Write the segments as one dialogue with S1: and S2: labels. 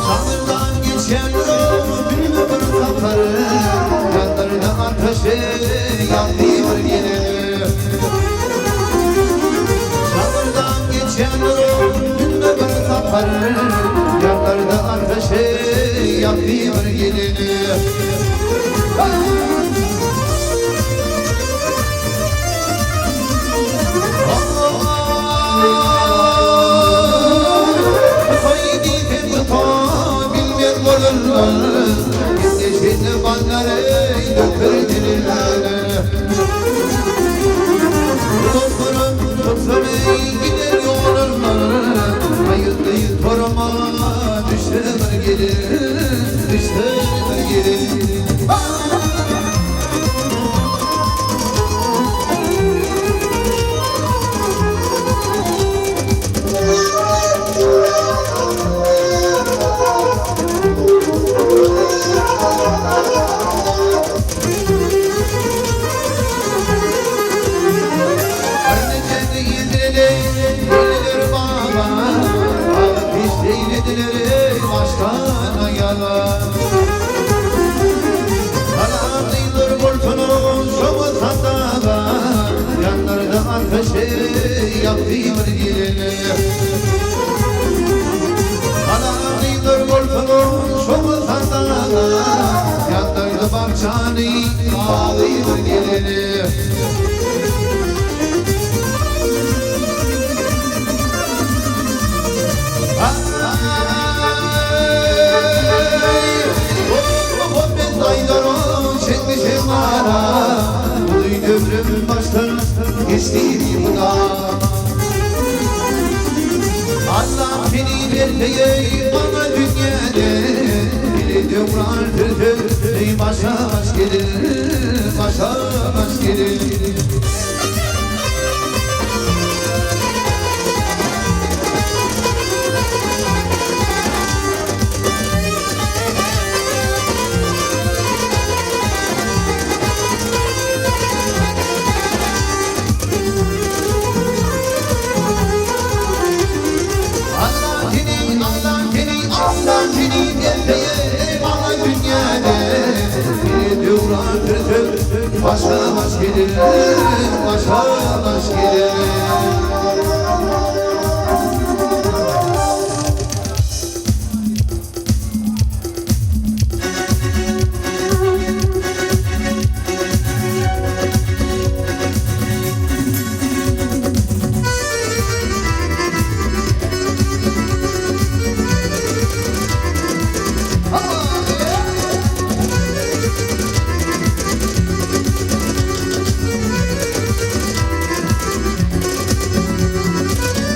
S1: Çadyrdan geçen yol günde bir sapar Yandırdı ateşi yaktı bir gelini Çadırdan geçen yol günde bir sapar Yandırdı ateşi yaktı bir gelini Düştü bir gelin. Baştan ayala. Kalanlıydır kurtulun şovu sandala. Yanlarda ateşi yaktı bir gelini. Kalanlıydır kurtulun şovu sandala. Yandırdı bahçanı ağlıydır gelini. Çekmişim ara. Bu ömrümün baştan geçti bu da. Allah seni verdiği bana dünyada Bir devran tır başa baş gelir Başa baş gelir. Allah seni, Allah seni, Allah seni verdiği bana dünyada Bir devran tır başa baş gelir Başa baş gelir.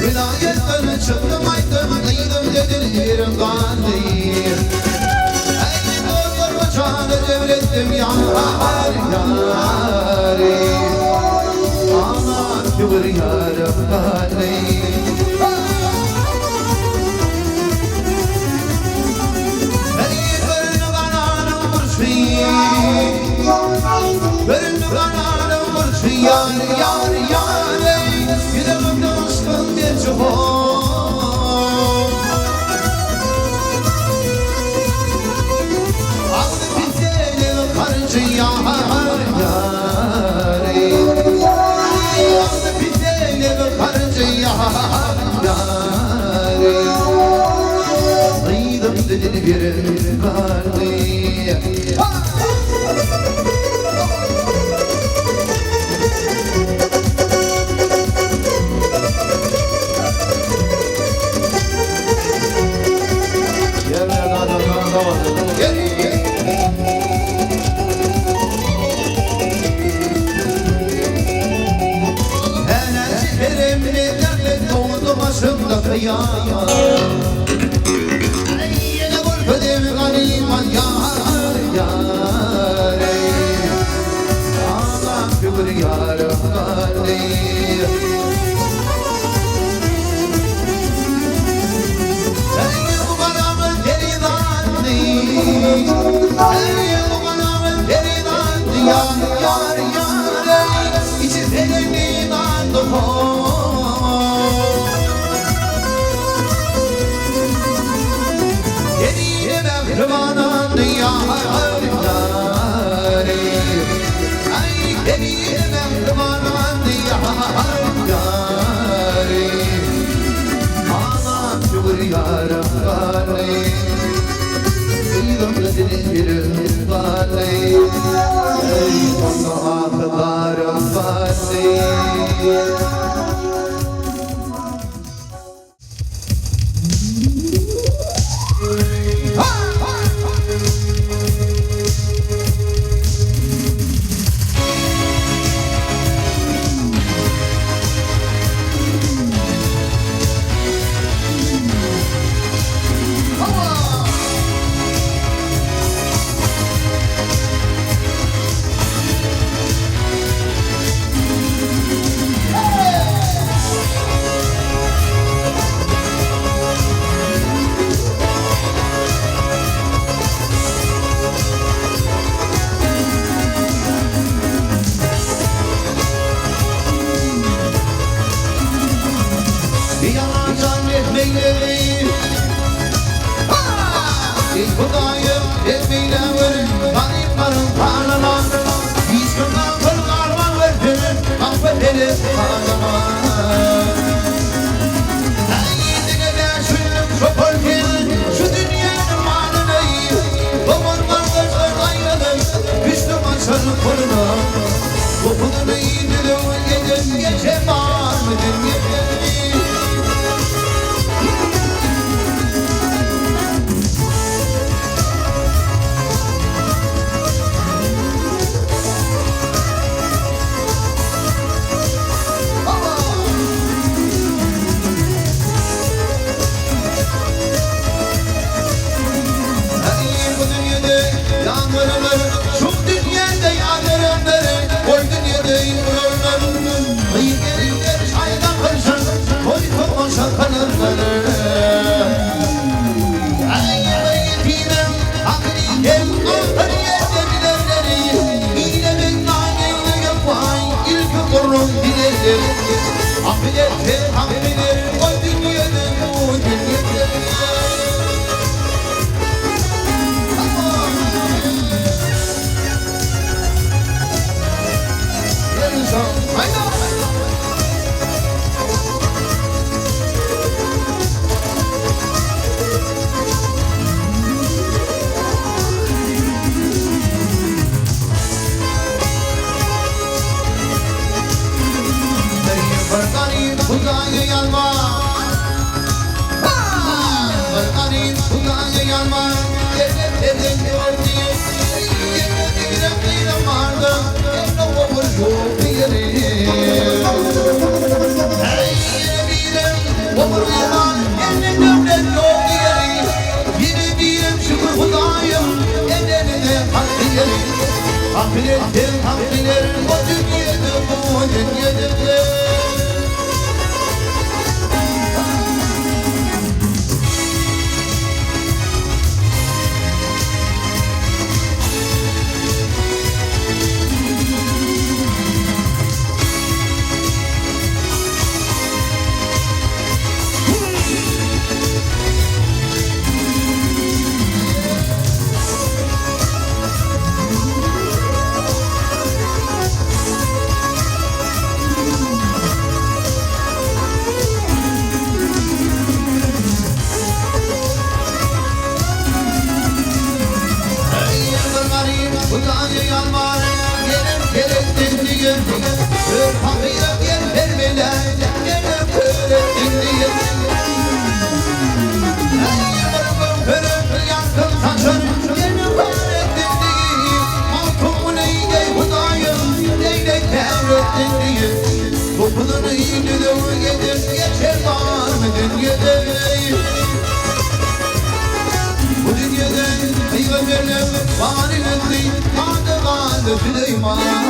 S1: Vilayetlere çıktım aydım Kıydım dedin yerim kandı Ey doğru canı devrettim yar yar Aman kübür yarım kaldı Ey bölünü kananım burçu Bölünü kananım burçu Yar yar yar Yüreğimde aşkın bir çuhur Aldı piteli karıncı yar yar Aldı piteli karıncı yar yar Saydım dedin bir kalbi Başımda kıyam Yine gurbedim gariban yar yar Allah kübür yarım gani Ey bu karamın peridanı Ey bu karamın peridanı Yar yar yar İçi senin inandı. ýarym galdy. Yzymda dilbirim galdy. Eý, onda ahy-zarym galdy. Ýalan etmeýleri Eý Hudaýym, etmeýle welin, Garyplaryň panyna. Hiç kim gapyl galman wersin, Gapy telek panyna. Äý, diňe bäşünlük şopar sen, Şu dünýäniň malyny. Dogan-gardaşdan aýradyp, Düşdüm açan puluna. Gopuzyny düzüw eden Geçen barmy dünýede? Eý, bu dünýede ýandyrylar, Şu dünýede ýandyranlar, Ol dünýede urarlar. Gyz-gelinler şaýdan hyrşan, Toý-tomaşa kylarlar. Eý, bir ýetimem hakyny ýiten, Ahyr ýerde bilerler. Ile men naýylyga waý, Ilki gurrun dilerler. Akyl etse hak biler, Ol dünýede, bu dünýede. Bir garyp Hudaýa ýalbar. Bir garyp Hudaýa ýalbar. Eden gördi. Ýerde gyzam bardy. Ýerde ogul ýok diýeli. Ýene birem ogul bar. Ýerde döwlet ýok diýeli. Ýene birem şükür Hudaýym. Edenine hak diýeli. Hak biler, hak biler. O dünýede, bu dünýede. Bir garyp Hudaýa ýalbar, Gelin gerekdim diýen. Bir pahyra gel bermele, Gelin köretdim diýen. Bir göwherem ýalkym saçar, Gelin köretdim diýen. Magtymguly eý Hudaýym, Neýle käretdim diýen. Topuzyny düzüw edip, Geçer barmy dünýede? Bu dünýede pygamberler bar ilendi, Ady galdy Süleýman.